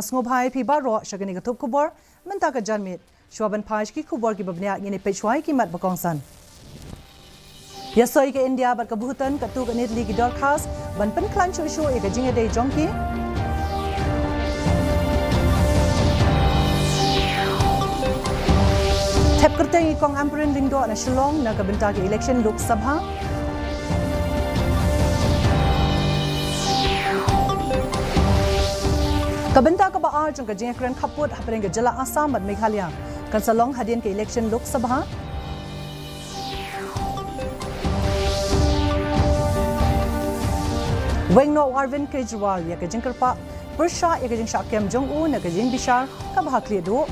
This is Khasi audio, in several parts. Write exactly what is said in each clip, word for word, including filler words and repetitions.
Sngewbha ïa phi baroh sha kane ka thup khubor mynta ka janmiet. Shuwa ban phai sha ki khubor kiba bniah, ngin ïa peit shuwa ïa ki mat ba kongsan. Ïa soi ka India bad ka Bhutan katto katne tylli ki dorkhas ban pynkhlaiñ shuh shuh ïa ka jingïadei jong ki. Thep kyrteng i Kong Ampareen Lyngdoh na Shillong na ka bynta ka election Lok Sabha. Ka bynta kaba ar jong ka jingïakren khappud hapdeng ka jylla Assam bad Meghalaya kan sa long hadien ka election Lok Sabha. Weng noh u Arvind Kejriwal ïa ka jingkyrpad pyrshah ïa ka jingshah kem jong u na ka jingbishar kaba ha khlieh duh.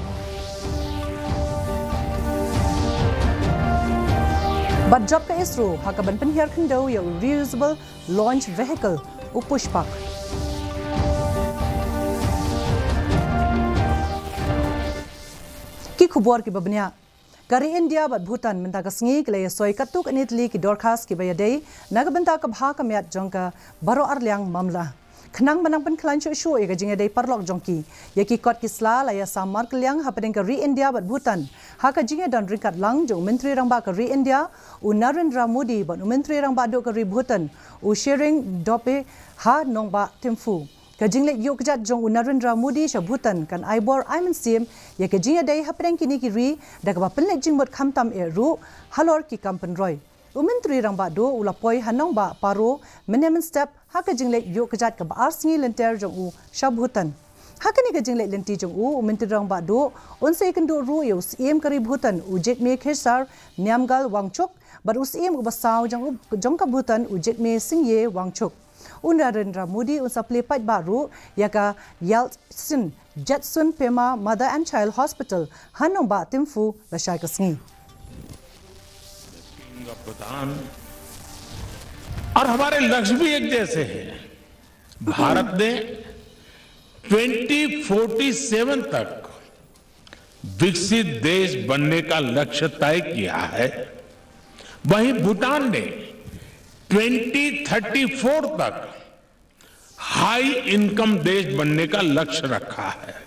Bad jop ka ISRO ha kaban pynhiar khyndew ïa u reusable launch vehicle, u Pushpak. Ki khubor kiba bniah. Ka ri India bad Bhutan mynta ka sngi ki la ïa soi katto katne tylli ki dorkhas kiba ïadei na ka bynta ka bha ka miat jong ka baroh arliang mamla. Khnang ba nang pynkhlaiñ shuh shuh ïa ka jingïadei paralok jong ki, ïa ki kot ki sla la ïa sam markylliang hapdeng ka ri India bad Bhutan ha ka jingïadon ryngkat lang jong u Myntri Rangbah ka ri India u Narendra Modi bad u Myntri Rangbah duh ka ri Bhutan u Tshering Dorjee ha nongbah Thimphu. Ka jingleit ïuh kjat jong u Narendra Modi sha Bhutan kan ai bor ai mynsiem ïa ka jingïadei hapdeng kine ki ri da kaba pynleit jingmut khamtam eh ruh halor ki kam pynroi. U Myntri Rangbah duh u la poi ha nongbah Paro mynne mynstep ha ka jingleit ïuh kjat kaba ar sngi lynter jong u sha Bhutan. Ha kane ka jingleit lynti jong u, u Myntri Rangbah duh un sa ïakynduh ruh ïa u Syiem ka ri Bhutan u Jigme Khesar Namgyal Wangchuk bad u Syiem uba saw jong u, jong ka Bhutan u Jigme Singye Wangchuk. U Narendra Modi un sa plie paidbah ruh ïa ka Yaltsin Jetsun Pema Mother and Child Hospital ha nongbah Thimphu lashai ka sngi. King of Bhutan और हमारे लक्ष्य भी एक जैसे हैं। भारत ने ट्वेंटी फोर्टी सेवन तक विकसित देश बनने का लक्ष्य तय किया है, वहीं भूटान ने ट्वेंटी थर्टी फोर तक हाई इनकम देश बनने का लक्ष्य रखा है।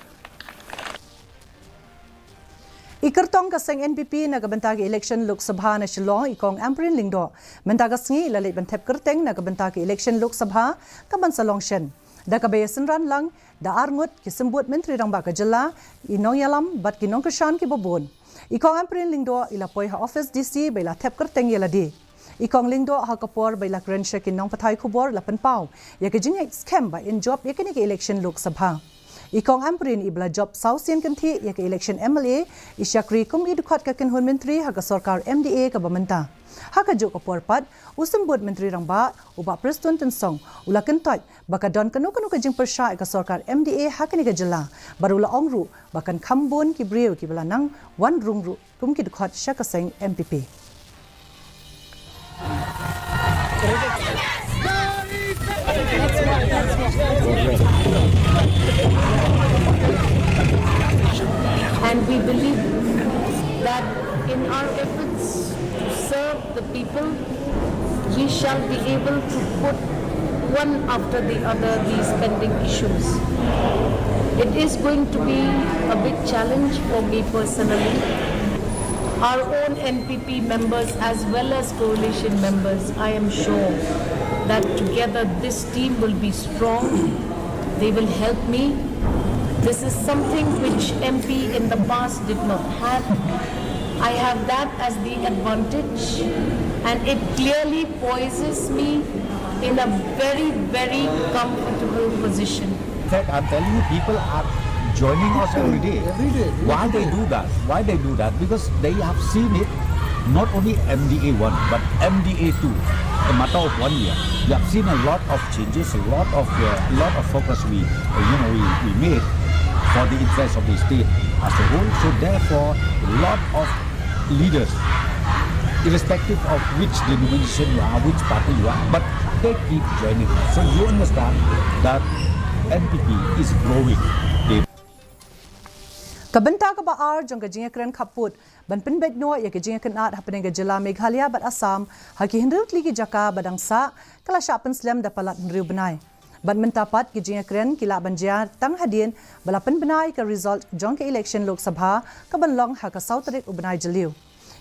I kyrtong ka seng NPP na ka bynta ka election Lok Sabha na Shillong, i Kong Ampareen Lyngdoh mynta ka sngi i la leit ban thep kyrteng na ka bynta ka election Lok Sabha kaban sa long shen, da kaba ïa synran lang da arngut ki symbud Myntri Rangbah ka jylla, i nongïalam bad ki nongkyrshan kiba bun. I Kong Ampareen Lyngdoh i la poi ha office DC ba i la thep kyrteng ïa lade. I Kong Lyngdoh ha ka por ba i la kren sha ki nongpathai khubor la pynpaw ïa ka jingïaid skhem ba in jop ïa kane ka election Lok Sabha. I Kong Ampareen iba la jop saw sien kynthih ïa ka election MLA, i shakri kum i dkhot ka kynhun myntri ha ka sorkar MDA kaba mynta. Ha kajuh ka por pat, u symbud Myntri Rangbah u Bah Prestone Tynsong u la kyntait ba ka don kano kano ka jingpyrshah ïa ka sorkar MDA ha kane ka jylla, bad u la ong ruh ba kan kham bun ki briew kiba la nang wan rung ruh kum ki dkhot sha ka seng NPP. And we believe that in our efforts to serve the people, we shall be able to put one after the other these pending issues. It is going to be a big challenge for me personally. Our own NPP members as well as coalition members, I am sure that together this team will be strong. They will help me. This is something which MP in the past did not have. I have that as the advantage, and it clearly poises me in a very, very comfortable position. In fact, I'm telling you, people are joining us every day. Every day. Why they do that? Why they do that? Because they have seen it, not only MDA one, but MDA two. A matter of one year, you have seen a lot of changes, a lot of uh, lot of focus we uh, you know we, we made for the interest of the state as a whole. So therefore, a lot of leaders, irrespective of which denomination you are, which party you are, but they keep joining. So you understand that NPP is growing. They Ka bynta kaba ar jong ka jingïakren khappud ban pynbeit noh ïa ka jingïakynad hapdeng ka jylla Meghalaya bad Assam ha ki hynriew tylli ki jaka ba dang sah ka la shah pynslem da palat hynriew bnai. Bad mynta pat ki jingïakren ki lah ban jia tang hadien ba la pynbna ïa ka result jong ka election Lok Sabha ka ban long ha ka saw tarik u bnai Jylliew.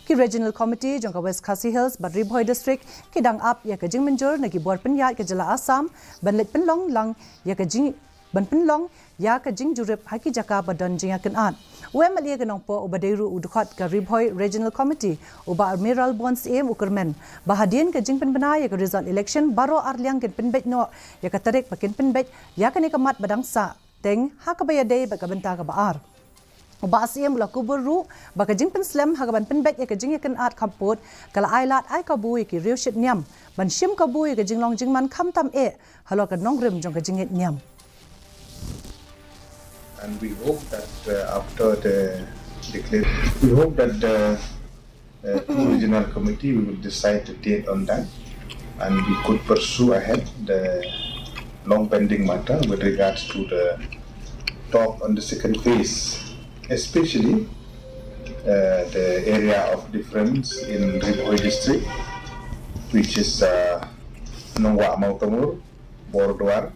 Ki Regional Committee jong ka West Khasi Hills bad Ri Bhoi District ki dang ap ïa ka jingmynjur na ki bor pynïaid ka jylla Assam ban leit pynlong lang ïa ka jing ban pynlong ïa ka jingjurip ha ki jaka ba don jingïakynad. U MLA ka Nongpoh uba dei ruh u dkhot ka Ri Bhoi Regional Committee, u Bah Mayralborn Syiem, u kyrmen ba hadien ka jingpynbna ïa ka result election baroh arliang kin pynbeit noh ïa ka tarik ba kin pynbeit ïa kane ka mat ba dang sah teng ha kaba ïadei bad ka bynta kaba ar. U Bah Syiem u la kubur ruh ba ka jingpynslem ha kaban pynbeit ïa ka jingïakynad khappud ka la ailad ai kabu ïa ki riewshit niam ban shim kabu ïa ka jinglong jingman khamtam eh halor ka nongrim jong ka jingngeit niam. And we hope that uh, after the declaration, we hope that the uh, two regional committee, we will decide the date on that, and we could pursue ahead the long pending matter with regards to the talk on the second phase, especially uh, the area of difference in Ri Bhoi district, which is uh, Nongwah Mawtamur, Bordwar,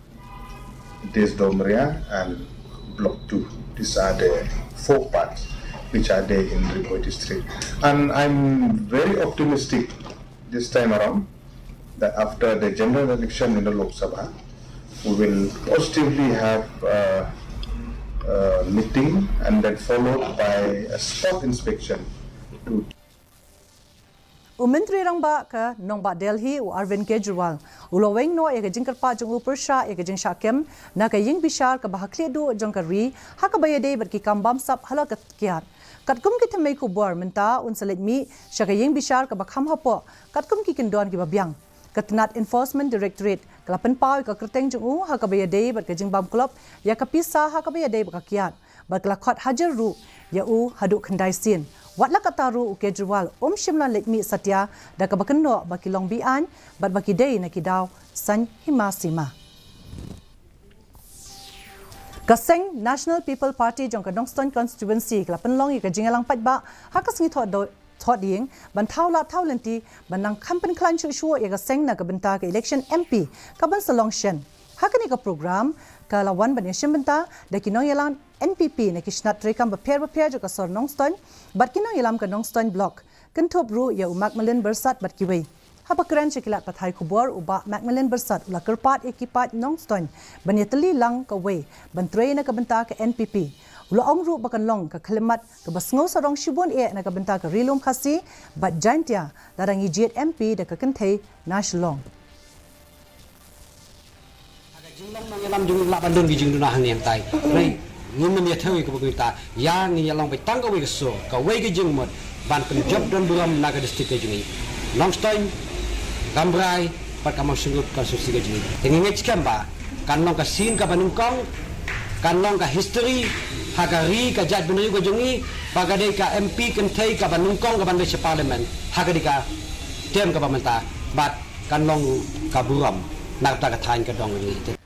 Desdomeria, and Block two. These are the four parts which are there in Ri Bhoi district. And I'm very optimistic this time around that after the general election in the Lok Sabha, we will positively have a, a meeting and then followed by a spot inspection to U Myntri Rangbah ka Nongbah Delhi, u Arvind Kejriwal, u la weng noh ïa ka jingkyrpad jong u pyrshah ïa ka jingshah kem na ka ïing bishar kaba ha khlieh duh jong ka ri ha kaba ïadei bad ki kam bamsap halor ka kiad. Katkum ki thymmei khubor mynta un sa leit mih sha ka ïing bishar kaba kham hapoh katkum ki kyndon kiba biang. Ka tnat Enforcement Directorate ka la pynpaw ïa ka kyrteng jong u ha kaba ïadei bad ka jingbam klop ïa ka pisa ha kaba ïadei bad ka kiad. Bad ka la khot hajar ruh ïa u haduh khyndai sien. Wat la katta ruh u Kejriwal um shym la leit mih satia da kaba kynnoh ba ki long be-aiñ bad ba ki dei na ki daw saiñ hima sima. Ka seng National People Party jong ka Nongstoiñ Constituency ka la pynlong ïa ka jingïalang paidbah ha ka sngi Thohdieng ban thaw lad thaw lynti ban nang kham pynkhlaiñ shuh shuh ïa ka seng na ka bynta ka election MP kaban sa long shen. Ha kane ka program ka la wan ban ïashim bynta da ki nongïalam NPP na ki shnat treikam bapher bapher jong ka sor Nongstoiñ bad ki nongïalam ka Nongstoiñ Block, kynthup ruh ïa u Macmillan Byrsat bad kiwei. Haba kren sha ki lad pathai khubor, u Bah Macmillan Byrsat u la kyrpad ïa ki paid Nongstoiñ ban ïatylli lang kawei ban trei na ka bynta ka NPP. U la ong ruh ba kan long ka khyllipmat kaba sngewsarong shibun eh na ka bynta ka Ri Lum Khasi bad Jaintia lada ngi jied MP da ka kynthei na Shillong. Ha ka jinglong nongïalam jong ngi lah ban don ki jingduna hangne hangtai. Hynrei ngim nym ïa thew ïa kaba kumta. Ïa ngi ïa long beit tang kawei ka sur, kawei ka jingmut ban pynjop don burom na ka district ka jong ngi. Nongstoiñ, Rambrai bad ka Mawshynrut constituency ka jong ngi. Te ngi ngeit skhem ba kan long ka sien kaba nyngkong, kan long ka history ha ka ri ka jaitbynriew ka jong ngi ba ka dei ka MP kynthei kaba nyngkong kaban leit sha parliament ha ka dei ka term kaba mynta. Bad kan long ka burom na kata ka thaiñ ka dong ngi.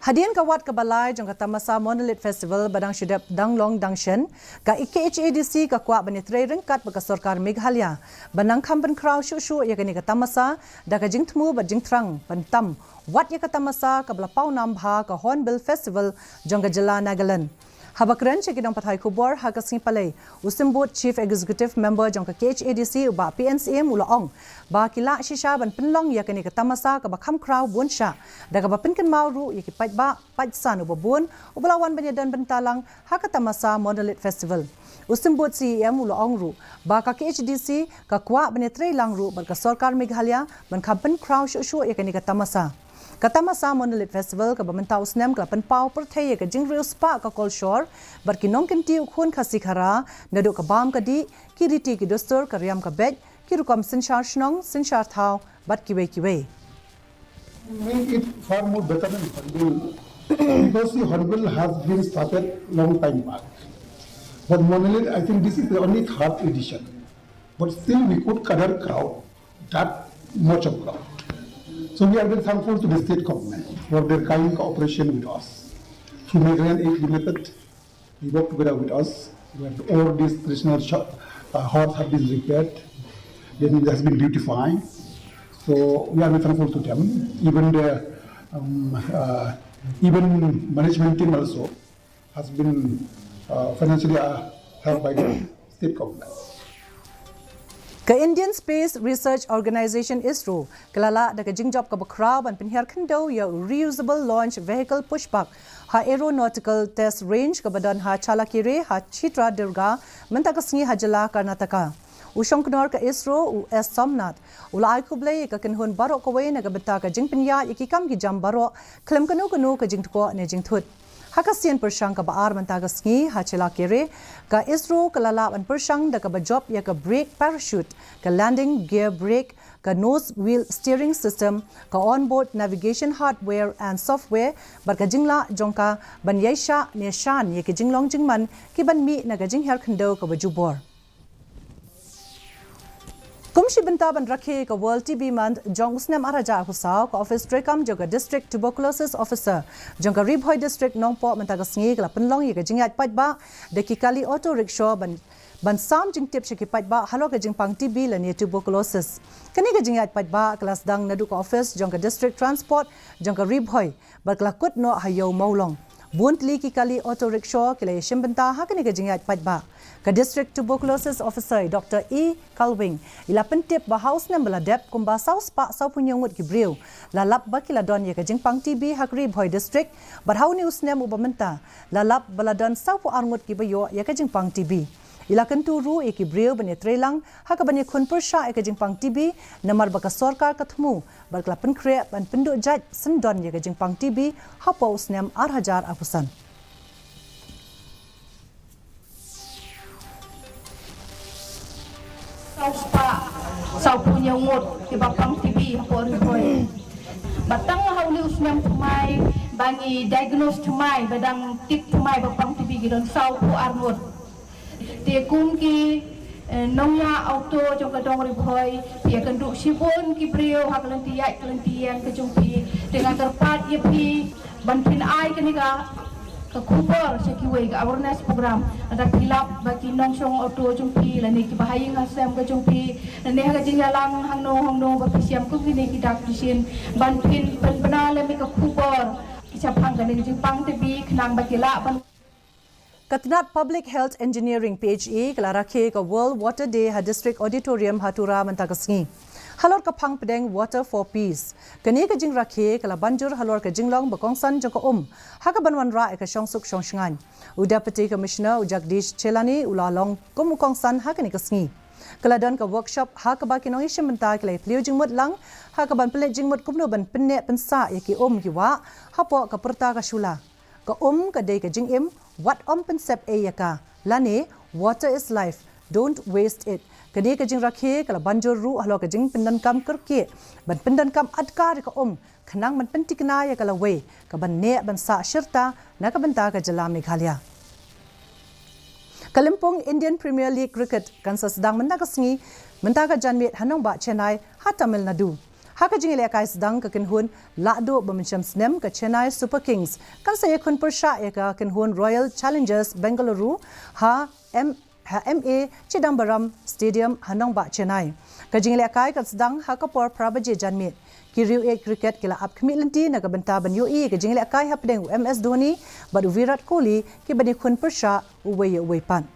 Hadien ka wat kaba lai jong ka tamasa Monolith Festival ba dang shu dep dang long dang shen, ka KHADC ka kwah ban ïatrei ryngkat bad ka sorkar Meghalaya ban nang kham pynkhraw shuh shuh ïa kane ka tamasa da ka jingthmu bad jingthrang ban tam wat ïa ka tamasa kaba la paw nam bha ka Hornbill Festival jong ka jylla Nagaland. Haba kren sha ki nongpathai khubor ha ka sngi Palei, u Symbud Chief Executive Member jong ka KHADC u Bah P N Syiem u la ong ba ki lah shisha ban pynlong ïa kane ka tamasa kaba kham khraw bun shah da kaba pynkynmaw ruh ïa ki paidbah paidsan uba bun uba la wan ban ïadon bynta lang ha ka tamasa Monolith Festival. U Symbud Syiem u la ong ruh ba ka KHADC ka kwah ban ïatrei lang ruh bad ka sorkar Meghalaya ban kham pynkhraw shuh shuh ïa kane ka tamasa. Ka tamasa Monolith Festival kaba mynta u snem ka la pynpaw pyrthei ïa ka jingriewspah ka kolshor bad ki nongkynti u khun Khasi Khara, naduh ka bam ka dih, ki riti ki dustur, ka riam ka beit, ki rukom synshar shnong synshar thaw bad kiwei kiwei. Make it far more better than Hornbill because the Hornbill has been started long time back. But Monolith, I think this is the only third edition. But still, we could gather crowd that much of crowd. So we are very thankful to the state government for their kind cooperation with us. Through Meghalaya Aid Limited, they work together with us, where all these traditional shop, uh, halls have been repaired, then it has been beautified. So we are very thankful to them. Even the Um, uh, even management team also has been uh, financially uh, helped by the state government. Ka Indian Space Research Organisation, ISRO, ka la lah da ka jingjop kaba khraw ban pynhiar khyndew ïa u Reusable Launch Vehicle Pushpak ha Aeronautical Test Range kaba don ha Challakere ha Chitradurga mynta ka sngi ha jylla Karnataka. U shongknor ka ISRO, u S Somnath, u la ai khublei ïa ka kynhun baroh kawei na ka bynta ka jingpynïaid ïa ki kam ki jam baroh khlem kano kano ka jingtkoh ne jingthut. Ha ka sien pyrshang kaba ar mynta ka sngi ha Challakere, ka ISRO ka la lah ban pyrshang da kaba jop ïa ka brake parachute, ka landing gear brake, ka nose wheel steering system, ka onboard navigation hardware and software, bad ka jinglah jong ka ban ïaishah ne shan ïa ki jinglong jingman ki ban mih na ka jinghiar khyndew kaba jubor. Kum shi bynta ban rakhe ka World T B Month jong u snem ar hajar arphew saw, ka ophis treikam jong ka District Tuberculosis Officer jong ka Ri Bhoi District Nongpoh mynta ka sngi ka la pynlong ïa ka jingïaid paidbah da ki kali auto rickshaw ban, ban sam jingtip sha ki paidbah halor ka jingpang T B lane tuberculosis. Kane ka jingïaid paidbah ka la sdang naduh ka ophis jong ka District Transport jong ka Ri Bhoi bad ka la kut noh ha Ïew Mawlong. Bun tylli ki kali auto rickshaw ki la ïashim bynta ha kane ka jingïaid paidbah. Ka District Tuberculosis Officer, Doctor E Kalwing, i la pyntip ba ha u snem ba la dep kumba saw spah saw phew hynñiew ngut ki briew la lap ba ki la don ïa ka jingpang T B ha ka Ri Bhoi District, bad ha une u snem uba mynta la lap ba la don saw phew ar ngut kiba ïoh ïa ka jingpang T B. I la kyntu ruh ïa ki briew ban ïatreilang ha kaban ïakhun pyrshah ïa ka jingpang T B, namar ba ka sorkar ka thmu bad ka la pynkhreh ban pynduh jait syndon ïa ka jingpang T B hapoh u snem ar hajar arphew san. Saw spah saw phew hynñiew ngut kiba pang T B hapoh Ri Bhoi. Bad tang ha une u snem thymmai ba ngi diagnose thymmai, ba dang tip thymmai ba pang T B, ki don saw phew ar ngut. Te kum ki, eh, nongïaid auto jong ka dong Ri Bhoi, phi ïakynduh shibun ki briew ha ka lynti ïaid ka lynti ïeng ka jong phi. Te nga kyrpad ïa phi ban pynai kane ka, ka khubor sha kiwei, ka awareness program. Lada phi lap ba ki nongshong auto jong phi lane kiba ha ïing ha sem ka jong phi, lane ha ka jingïalang hangno hangno ba phi shem kum kine ki dak ki shin, ban pyn, pynbna lem ïa ka khubor shaphang kane ka jingpang T B khnang ba ki lah ban Ka tnat Public Health Engineering, P H E, ka la rakhe ka World Water Day ha District Auditorium ha Tura mynta ka sngi halor ka phang pdeng Water for Peace. Kane ka jingrakhe ka la ban jur halor ka jinglong ba kongsan jong ka um ha kaban wanrah ïa ka shongsuk shongshngaiñ. U Deputy Commissioner, u Jagdish Chelani, u la long kum u kongsan ha kane ka sngi. Ka la don ka workshop ha kaba ki nongïashim bynta ki la ïapyllew jingmut lang ha kaban pynleit jingmut kumno ban pynneh pynsah ïa ki um ki wah hapoh ka pyrta ka shula. Ka um ka dei ka jingim, wat ym pynsep ei ïa ka, lane water is life, don't waste it. Kane ka jingrakhe ka la ban jur ruh halor ka jingpyndonkam kyrkieh ban pyndonkam adkar ïa ka um khnang ban pynthikna ïa ka lawei kaban neh ban sah shirta na ka bynta ka jylla Meghalaya. Ka lympung Indian Premier League Cricket kan sa sdang mynta ka sngi, mynta ka janmiet ha nongbah Chennai ha Tamil Nadu. Ha ka jingïalehkai sdang ka kynhun Lahduh ba mynshem snem ka Chennai Super Kings kan sa ïakhun pyrshah ïa ka kynhun Royal Challengers Bengaluru ha M, ha M A Chidambaram Stadium ha nongbah Chennai. Ka jingïalehkai kan sdang ha ka por phra baje janmiet. Ki riewieid cricket ki la ap khmih lynti na ka bynta ban ïohi ïa ka jingïalehkai hapdeng u M S Dhoni bad u Virat Kohli kiban ïakhun pyrshah uwei ïa uwei pat.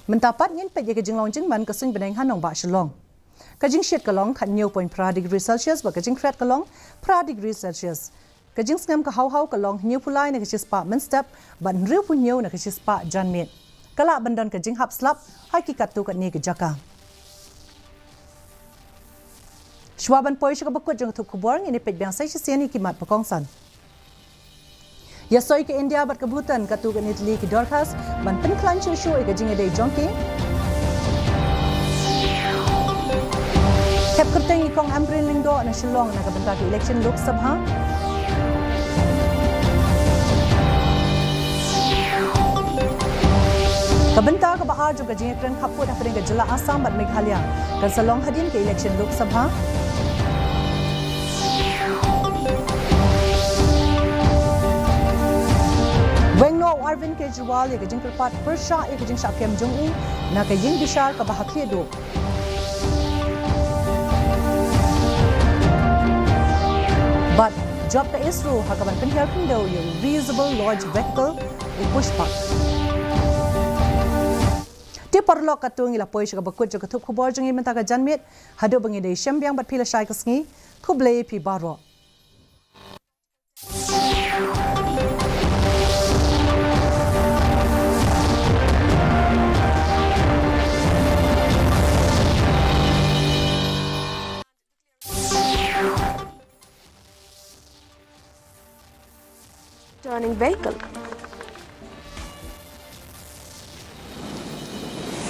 Mynta pat ngin peit ïa ka jinglong jingman ka suiñ bneng ha nongbah Shillong. Ka jingshit ka long khathynñiew point phra degree Celsius bad ka jingkhriat ka long phra degree Celsius. Ka jingsngem ka hawhaw ka long hynñiewphew lai na ka shispah mynstep bad hynriewphew hynñiew na ka shispah janmiet. Ka lah ban don ka jinghap slap ha ki katto katne ki jaka. Shuwa ban poi sha kaba kut jong ka thup khubor, ngin ïa peit biang sa shisien ïa ki mat ba kongsan. Ïa soi ka India bad ka Bhutan katto katne tylli ki dorkhas ban pynkhlaiñ shuh shuh ïa ka jingïadei jong ki. Thep kyrteng ïa i Kong Ampareen Lyngdoh na Shillong na ka bynta ka election Lok Sabha. Ka bynta kaba ar jong ka jingïakren khappud hapdeng ka jylla Assam bad Meghalaya kan sa long hadien ka election Lok Sabha. Weng noh u Arvind Kejriwal ïa ka jingkyrpad pyrshah ïa ka jingshah kem jong u na ka ïingbishar kaba ha khlieh duh. Bad jop ka ISRO ha kaban pynhiar khyndew ïa u reusable launch vehicle u Pushpak. Te paralok, katto ngi la poi sha kaba kut jong ka thup khubor jong ngi mynta ka janmiet. Haduh ba ngin da ïashem biang bad phi lashai ka sngi, khublei phi baroh. Turning vehicle.